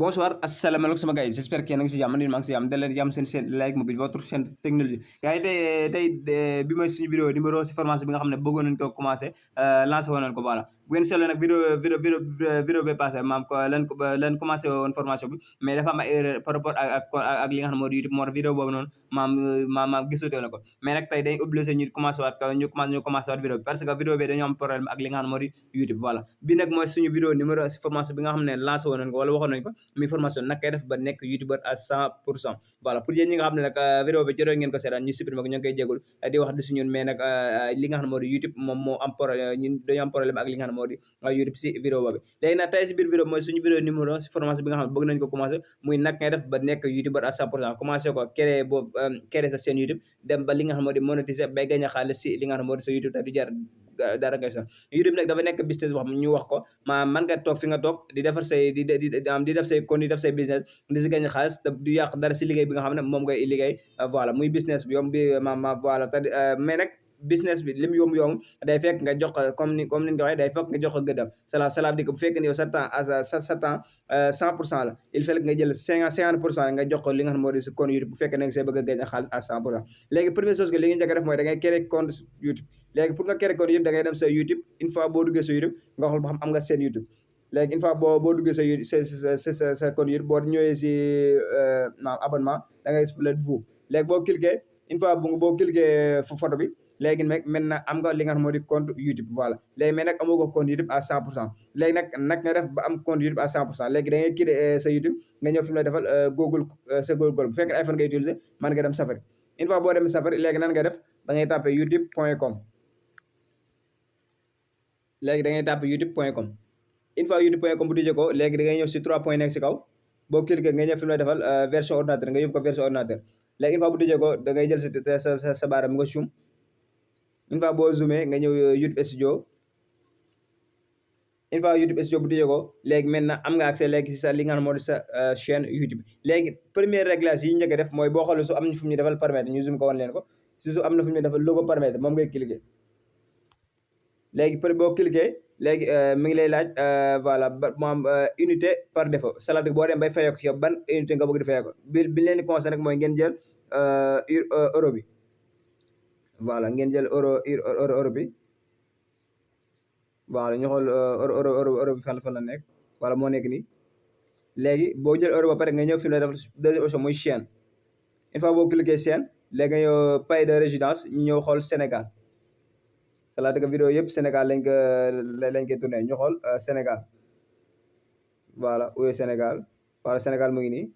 Bonsoir, asalaamaaleykum sama gars yi j'espère que yéen a ngi si jàmm man maa ngi si jàmm daleen jàmm seen Like Mobile votre chaîne technologie gars yi tey bi mooy suñu vidéo numéro si formation bi nga xam ne bëggoon nañu ko commencé lancé woon nañu ko voilà bu ngeen seetloo nag vidéo bi passé maam ko leen commencé woon formation bi mais dafa am ay erreur par rapport ak li nga xam ne moo di YouTube moo tax vidéo boobu noonu maam gisatoo na ko mais nag tey dañ obligé ñu commencé waat vidéo bi parce que vidéo bi dañoo am problème ak li nga xam ne moo di YouTube voilà bi nag mooy suñu vidéo numéro si formation bi nga xam ne lancé woon nañu ko wala waxoon nañu ko mi formation nag kay def ba nekk youtubeur à 100% voilà pour yéen ñi nga xam ne nag vidéo bi jotoon ngeen ko seetaan ñu supprimer ko ñoo ngi koy jégul di wax di si ñun mais nag li nga xam ne moo di YouTube moom moo am problème ñun dañoo am problème ak li nga xam ne moo di YouTube si vidéo boobu léegi nag tey si biir vidéo mooy suñu vidéo numéro si formation bi nga xam ne bëgg nañu ko commencé muy nag ngay def ba nekk youtubeur à 100% commencé ko créer sa chaîne YouTube dem ba li nga xam ne moo di monétiser bay gagné xaalis si li nga xam ne moo di sa YouTube te du jar dara ngay son YouTube nag dafa nekk business boo xam ñu wax ko man nga toog fi nga toog di defar say di def say kon di def say business di si gañ xaalis te du yàq dara si liggéey bi nga xam ne moom ngay liggéey voilà muy business bi yomb bi voilà te mais nag business bi lim yomb day fekk nga jox comme ni nga waxee day fekk nga jox ko gëddam cela dit que bu fekkee ne yow sa temps sa temps 100% la il faut nga jël 50% nga jox ko li nga xam ne moo di si compte YouTube bu fekkee ne nga see bëgg a gañ xaalis à 100% léegi première chose que li nga njëkk a def mooy da ngay créer compte YouTube léegi pour nga créer compte YouTube da ngay dem sa YouTube une fois boo duggee sa YouTube nga xool ba xam am nga seen YouTube léegi une fois boo duggee sa compte YouTube boo ñëwee si abonnement da ngay split vous léegi boo cliquer une fois boo cliquer photo bi léegi nag maintenant am nga li nga xam moo di compte YouTube voilà léegi mais nag amoo ko compte YouTube à 100% léegi nag nga def ba am compte YouTube à 100% léegi da ngay créer sa YouTube nga ñëw fi mu la defal Google sa Google bu fekkee iPhone nga utiliser mën nga dem Safari une fois boo dem Safari léegi nan nga def da ngay tapé youtube.com léegi da ngay tapé youtube.com une fois youtube.com bu tijjee ko léegi da ngay ñëw si 3 points nekk si kaw boo cliquer nga ñëw fi mu la defal version ordinateur nga yóbbu ko version ordinateur léegi une fois bu tijjee ko da ngay jël sa baaraam nga zoom une fois boo zoomé nga ñëw YouTube Studio une fois YouTube Studio bu tijjee ko léegi maintenant am nga accès léegi si sa li nga xam moo di sa chaîne YouTube léegi première réglage yi njëkk a def mooy boo xoolee su am na fu ñu defal paramètre ñu zoom ko wan leen ko si su am na fu ñu defal logo paramètre moom ngay cliquer léegi boo cliquer léegi mi ngi lay laaj voilà moom unité par défaut c'est-à-dire boo dem bay fayoo ko yow ban unité nga bëgg di fayoo ko bi leen di conseillé rek mooy ngeen jël euro bi voilà ngeen jël euro bi voilà ñu xool euro bi fan la nekk voilà moo nekk nii léegi boo jël euro ba pare nga ñëw fi mu ne def deuxième option muy chaîne une fois boo cliquer chaîne léegi nga ñëw pays de résidence ñu ñëw xool Sénégal c'est-à-dire que vidéo yëpp Sénégal lañ koy tourné ñu xool Sénégal voilà où est Sénégal voilà Sénégal mu ngi nii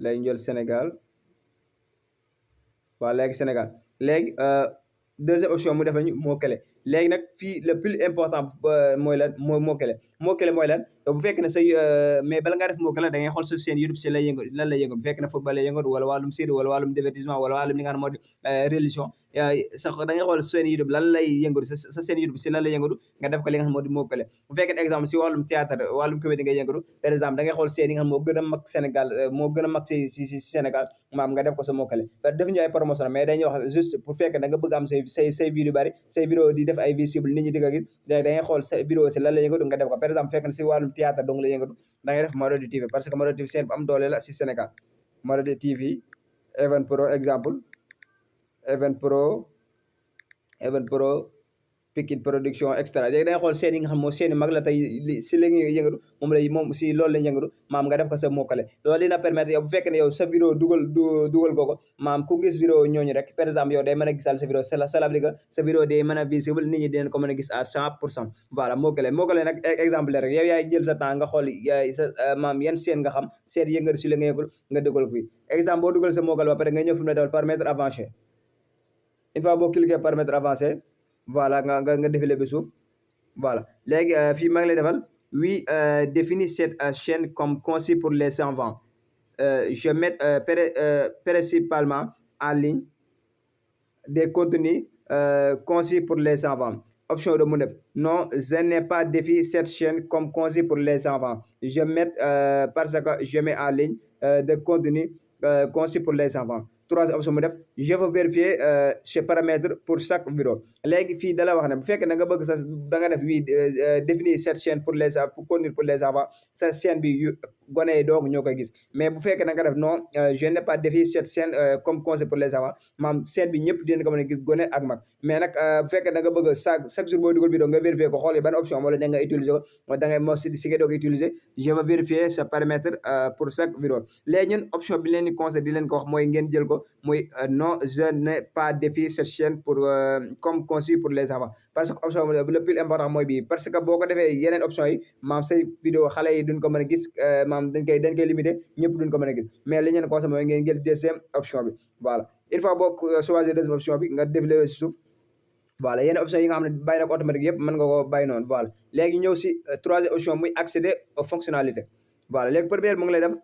léegi ñu jël Sénégal waaw léegi Sénégal léegi deuxième option mu defal ñu mot clé léegi nag fii le plus important mooy lan mooy mot clé mooy lan bu fekkee ne say mais bala ngaa def mot clé da ngay xool sa seen YouTube si lay yëngu lan lay yëngu bu fekkee ne football lay yëngu wala wàllum série wala wàllum divertissement wala wàllum li nga xam ne moo di religion sax da ngay xool seen YouTube lan lay yëngatu sa seen YouTube si lan lay yëngatu nga def ko li nga xam ne moo di mot clé bu fekkee ne exemple si wàllum théâtre wàllum comédie ngay yëngatu par exemple da ngay xool seen yi nga xam moo gën a mag Sénégal moo gën a mag si Sénégal maam nga def ko sa mot clé def ñu ay promotion mais dañuy wax juste pour fekkee da nga bëgg am say vidéo bari say vidéo di def ay visible nit ñi di ko gis léegi da ngay xool sa vidéo si lan la yëngatu nga def ko par exemple fekk na si wàllum théâtre donc la yëngatu da ngay def Marodi TV parce que Marodi TV seen bu am doole la si Sénégal Marodi TV Even Pro exemple Even Pro Pikine production extra léegi da ngay xool seen yi nga xam moo seen mag la tey si la ñuy yëngatu moom si loolu lañ yëngatu maam nga def ko sa mokkale loolu dina permettre yow bu fekkee ne yow sa vidéo dugal ko maam ku gis vidéo ñooñu rek par exemple yow day mën a gisal sa vidéo cela veut dire que sa vidéo day mën a visible nit ñi dinañ ko mën a gis à 100% voilà mokkale nag exemple rek yow yaay jël sa temps nga xool sa maam yan seen nga xam seen yëngatu si la nga yëngatu nga dugal ko fi exemple boo dugal sa mokkale ba pare nga ñëw fi mu ne defal paramètre avancé une fois boo cliquer paramètre avancé voilà nga défilé ba suuf voilà léegi fii maa ngi lay defal oui définis cette chaîne comme conçue pour les enfants je mets principalement en ligne des contenus conçus pour les enfants option de mu def non je n'ai pas défini cette chaîne comme conçue pour les enfants je mets parce que je mets en ligne des contenus conçus pour les enfants troisième option mu def je veux vérifier ces paramètres pour chaque vidéo léegi fii da la wax ne bu fekkee da nga bëgg da nga def définir cette chaîne pour pour contenir pour les enfants sa chaîne bi gone yi donc ñoo koy gis mais bu fekkee da nga def non je n'ai pas défini cette chaîne comme conseil pour les enfants maam chaîne bi ñëpp dinañ ko mën a gis gone ak mag mais nag bu fekkee da nga bëgg chaque jour booy dugal vidéo nga vérifier ko xool ban option wala da nga utiliser ko da ngay moo si nga doog utiliser je vais vérifier ce paramètre pour chaque vidéo léegi ñun option bi leen di conseil di leen ko wax mooy ngeen jël ko muy non je n'ai pas défini cette chaîne pour comme conseil pour les enfants parce que option le plus important mooy bii parce que boo ko defee yeneen option yi maam say vidéo xale yi duñ ko mën a gis maam dañ koy limité ñëpp duñ ko mën a gis mais li ngeen conseil mooy ngeen jël deuxième option bi voilà une fois boo choisir deuxième option bi nga défilé si suuf voilà yenn option yi nga xam ne bàyyi na ko automatique yëpp mën nga ko bàyyi noonu voilà léegi ñëw si troisième option muy accéder aux fonctionnalités voilà léegi première mu ngi lay def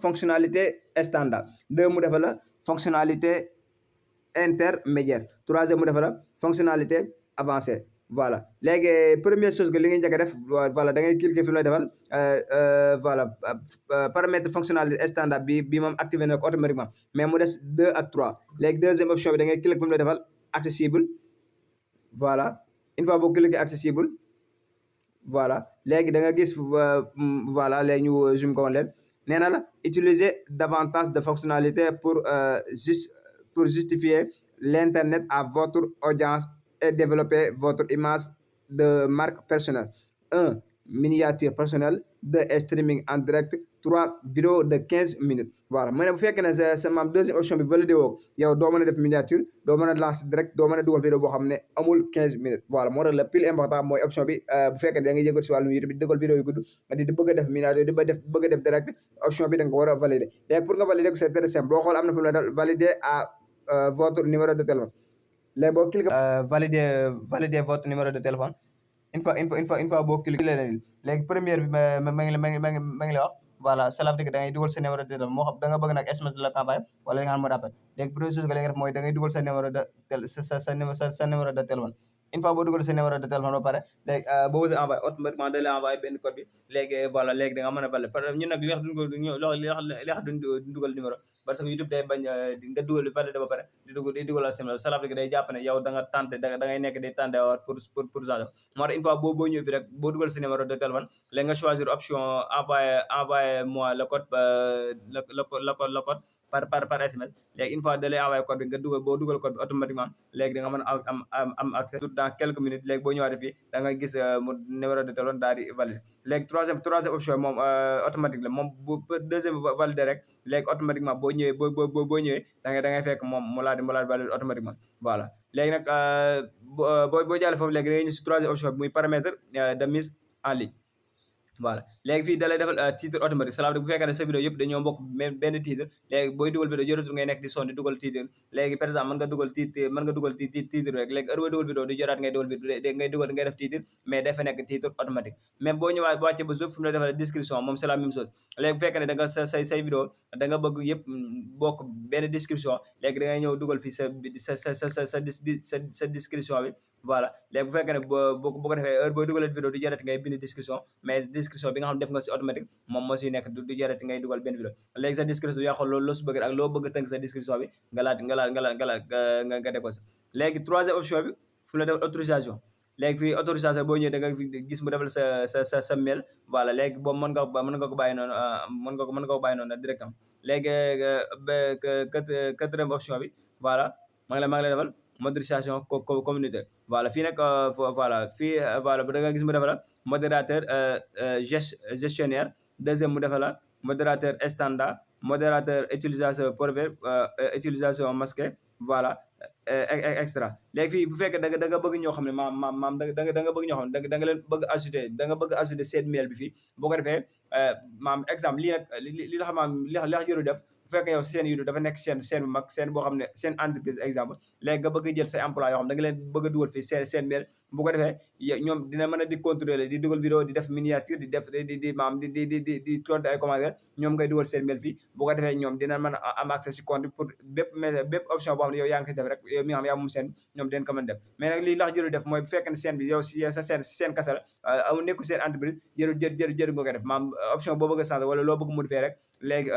fonctionnalité standard deux mu defa la fonctionnalité intermédiaire troisième mu defa la fonctionnalité avancée voilà léegi première chose que li ngay njëkk a def voilà da ngay cliquer fi mu lay defal voilà paramètre fonctionnalité standard bi moom activé na ko automatiquement mais mu des 2 ak 3 léegi deuxième option bi da ngay cliquer fi mu lay defal accessible voilà une fois boo cliquer accessible voilà léegi da nga gis voilà léegi ñu zoom ko woon leen nee na la utiliser davantage de fonctionnalités pour justifier l'internet à votre audience et développer votre image de marque personnelle 1 miniature personnelle 2 streaming en direct 3 vidéo de 15 minutes voilà mu ne bu fekkee ne sa maam deuxième option bi validé woo yow doo mën a def miniature doo mën a lancer direct doo mën a dugal vidéo boo xam ne amul 15 minutes voilà moo tax le plus important mooy option bi bu fekkee ne da nga yëngatu si wàllum YouTube di dugal vidéo yu gudd di bëgg a def miniature di bëgg a def direct option bi da nga ko war a valider léegi pour nga valider ko c'est très simple boo xool am na fu mu la dal valider à votre numéro de téléphone léegi boo cliquer valider votre numéro de téléphone une fois boo cliquer léegi première bi ma ngi la wax voilà cela veut dire que da ngay dugal sa numéro de téléphone moo xam da nga bëgg nag SMS de la campagne wala li nga xam moo rappel léegi première chose que li nga def mooy da ngay dugal sa numéro de sa numéro de téléphone une fois boo dugal sa numéro de téléphone ba pare léegi boo wasi envoyé automatiquement da lay envoyé benn code bi léegi voilà léegi da nga mën a valider parce que ñun nag li tax duñ dugal numéro parce que YouTube day bañ nga dugal valider ba pare di dugal sa numéro cela veut dire que day jàpp ne yow da nga tenté da ngay nekk di tenté pour changer moo tax une fois boo ñëw fi rek boo dugal sa numéro de téléphone léegi nga choisir option envoyé moi le code le code par SMS léegi une fois da lay envoyé code bi nga boo dugal code bi automatiquement léegi da nga mën a am accès dans quelques minutes léegi boo ñëwaatee fii da nga gis numéro de téléphone daal di valider léegi troisième option moom automatique la moom bu deuxième valider rek léegi automatiquement boo ñëwee da ngay fekk moom mu laa di valider automatiquement voilà léegi nag boo jàllee foofu léegi da ngay ñëw si troisième option bi muy paramètre de mise en ligne voilà léegi fii da lay defal titre automatique cela veut dire bu fekkee ne sa vidéo yëpp dañoo bokk benn titre léegi booy dugal vidéo jëratul ngay nekk di sonn di dugal titre léegi par exemple mën nga dugal titre rek léegi heure booy dugal vidéo du joraat ngay def titre mais dafa nekk titre automatique même boo ñëwaat boo wàccee ba suuf fi mu la defal description moom c'est la même chose léegi bu fekkee ne da nga say vidéo da nga bëgg yëpp bokk benn description léegi da ngay ñëw dugal fii sa description bi voilà léegi bu fekkee ne boo ko defee heure booy dugalee vidéo du jarati ngay bind description mais description bi nga xam def nga si automatique moom moo siy nekk du jarati ngay dugal benn vidéo léegi sa description yaa xool loolu loo si bëgg ak loo bëgg tënk sa description bi nga def ko si léegi troisième option bi fu la def autorisation léegi fii autorisation boo ñëwee da nga gis mu defal sa mail voilà léegi boobu mën nga ko bàyyi noonu mën nga ko bàyyi noonu directement léegi quatrième option bi voilà maa ngi lay defal modérisation communautaire voilà fii nag voilà da nga gis mu defal la modérateur gestionnaire deuxième mu defal la modérateur standard modérateur utilisation masquée voilà extra léegi fii bu fekkee da nga bëgg ñoo xam ne maam da nga bëgg ñoo xam ne da nga leen bëgg ajouter seen mail bi fii boo ko defee maam exemple lii nag li tax maam li tax jëru def bu fekkee yow seen YouTube dafa nekk chaîne bu mag chaîne boo xam ne seen entreprise exemple léegi nga bëgg jël say employés yoo xam da nga leen bëgg a dugal fii seen mail bu ko defee ñoom dina mën a di contrôler di dugal vidéo di def miniature di def di tontu ay commentaire ñoom ngay dugal seen mail fii bu ko defee ñoom dina mën a am accès si compte pour bépp option boo xam ne yow yaa ngi koy def rek yow mi nga xam yaa moom seen ñoom den ko mën def mais nag lii lax jëru def mooy bu fekkee ne seen bi yow sa seen kasa la amul nekku seen entreprise jëru nga koy def maam option boo bëgg a changer wala loo bëgg modifier rek léegi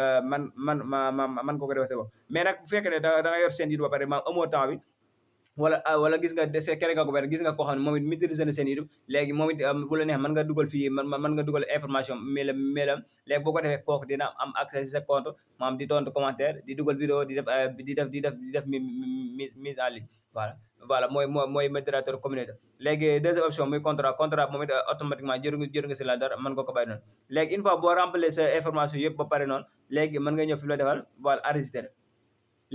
man ko defal sa bopp mais nag bu fekkee ne da nga yor seen YouTube ba pare maam amoo temps bi wala gis nga dese kere nga ko benn gis nga koo xam ne moom it maîtriser na seen YouTube léegi moom it bu la neex mën nga dugal fii mën nga dugal information mailam léegi boo ko defee kooku dina am accès si sa compte maanaam di tontu commentaire di dugal vidéo di def mise en ligne voilà mooy modérateur communautaire léegi deuxième option muy contrat moom it automatiquement jëru nga si la dara mën nga ko bàyyi noonu léegi une fois boo remplir sa information yëpp ba pare noonu léegi mën nga ñëw fi mu la defal voilà enregistré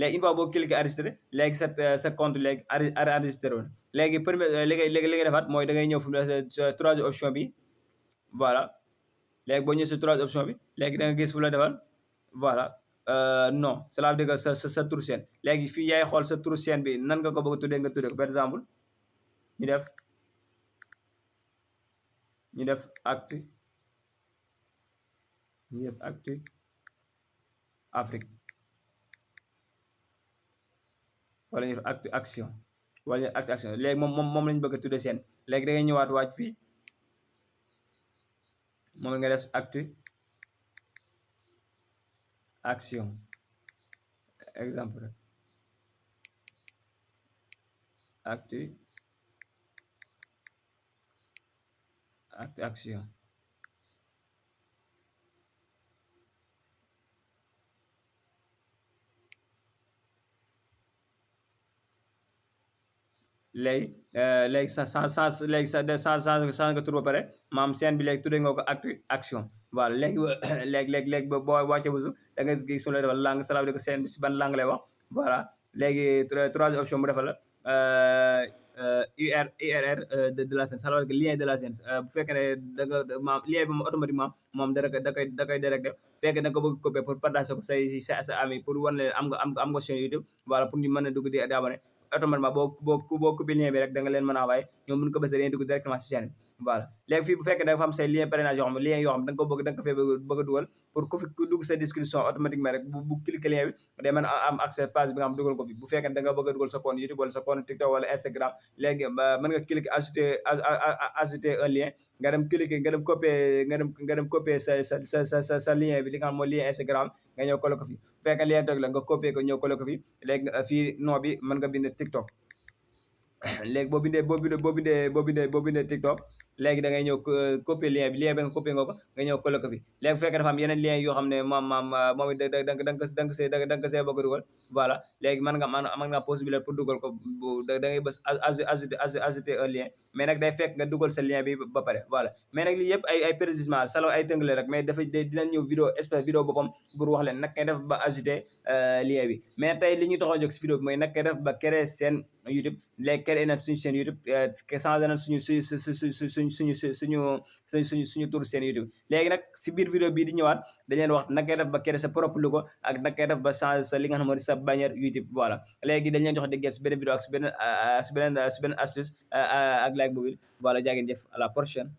léegi une fois boo cliquer enregistré léegi sa compte léegi enregistré woon léegi premier léegi li nga defaat mooy da ngay ñëw fi mu ne sa troisième option bi voilà léegi boo ñëwee sa troisième option bi léegi da nga gis fu la defal voilà non cela veut dire que sa turu chaîne léegi fii yaay xool sa turu chaîne bi nan nga ko bëgg a tuddee nga tuddee ko par exemple ñu def actu Afrique wala ñu def actu action wala ñu actu action léegi moom lañu bëgg a tuddee seen léegi da ngay ñëwaat waaj fii moom nga def actu action exemple rek actu action léegi sa nga tur ba pare maam scène bi léegi tuddee nga ko actu action voilà léegi boo wàccee busu da nga gis su la defal langue ça veut dire que scène bi si ban langue lay wax voilà léegi troisième option mu defal la URL de la scène ça veut dire que lien de la scène bu fekkee ne da nga maam lien bi moom automatiquement moom da koy direct fekkee da nga ko bëgg copier pour partager ko sa ami pour wan leen am nga chaîne YouTube voilà pour ñu mën a dugg di abonné automatiquement boo copier lien bi rek da nga leen mën a envoyé ñoom mën ko bës dañuy dugg directement si chaîne bi voilà léegi fii bu fekkee da nga fa am say lien parrainage yoo xam ne lien yoo xam ne da nga ko fee bëgg a dugal pour ku dugg sa description automatiquement rek bu cliquer lien bi day mën a am accès page bi nga xam dugal ko fi bu fekkee da nga bëgg a dugal sa compte YouTube wala sa compte TikTok wala Instagram léegi mën nga cliquer ajouter un lien nga dem cliquer nga dem copier sa lien bi li nga xam mooy lien Instagram nga ñëw coller ko fi bu fekkee lien TikTok la nga copier ko ñëw coller ko fi léegi fii nom bi mën nga bind TikTok léegi boo bindee TikTok léegi da ngay ñëw copier lien bi nga copier nga ko nga ñëw coller ko fi léegi bu fekkee dafa am yeneen lien yoo xam ne moom it da nga see bëgg a dugal voilà léegi mën nga possibilité pour dugal ko da ngay bës ajouter un lien mais nag day fekk nga dugal sa lien bi ba pare voilà mais nag lii yëpp ay précisément salo ay tënk la rek mais dinañ ñëw vidéo boppam pour wax leen nag ngay def ba ajouter lien bi mais tey li ñu taxaw jóg si vidéo bi mooy nag ngay def ba créer seen YouTube léegi créé na suñu chaîne YouTube changé na suñu tur chaîne YouTube léegi nag si biir vidéo bii di ñëwaat dañ leen wax naka ngay def ba créer sa propre logo ak naka ngay def ba changer sa li nga xam ne sa bannière YouTube voilà léegi dañ leen jox dégg si beneen vidéo ak si beneen astuce ak like boobu voilà jaa ngeen jëf à la prochaine